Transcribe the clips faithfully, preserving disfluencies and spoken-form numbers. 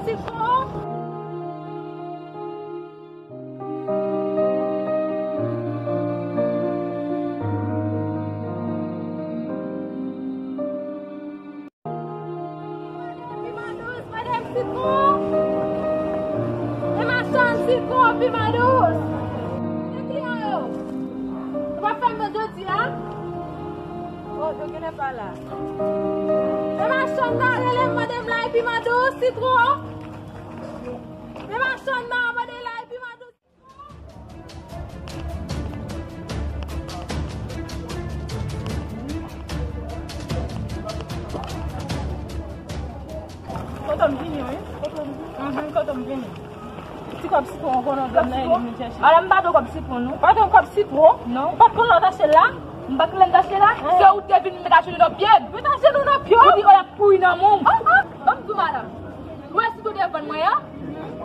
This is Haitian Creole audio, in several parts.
Sitwon. Piman dous, mande m sitwon. E machann sitwon, piman dous. E kliyan yo. Ou pa fè m jodi a? Oh, yo genlè pa la. E machann nan rele m, mande m lay piman dous, sitwon. E machann nan mande lay piman dous. Kote m vini, wi. Kote m vini. Ti kòb sitwon, ou konnen, dam nan, li vin chèche. Madanm, m pa dwe kòb sitwon, non. Pa dwe kòb sitwon? Non. Ou pa t konnen w t achte l la? M pa t konnen m t achte la? Se ou te vin met ajenou nan pye m. Met ajenou nan pye w? Ou di, oh, y ap pouri nan men w. Ah, ah, ban m di w, madanm. Ou wè sitwon w te vann mwen an?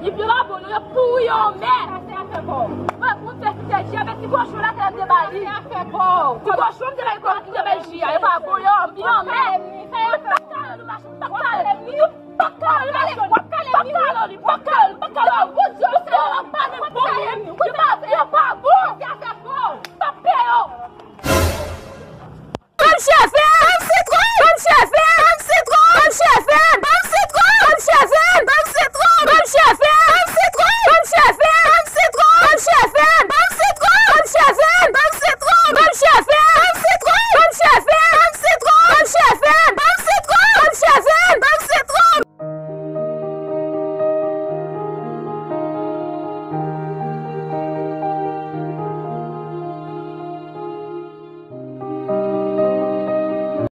Li pa bon, non, yo pouri yo mèd. Sa se afè pa w. Mwen, pou m fè fritèz ji a, men ti kochon la, se m te ba li. Sa se afè pa w. Ti kochon, m te ba li, m te ba li ji a. Yo pa bon, yo, yo mèd. Mwen pa ka ale, machann, m pa ka ale. Mwen pa ka ale, machann. M pa ka ale, m pa ka ale, m pa ka ale.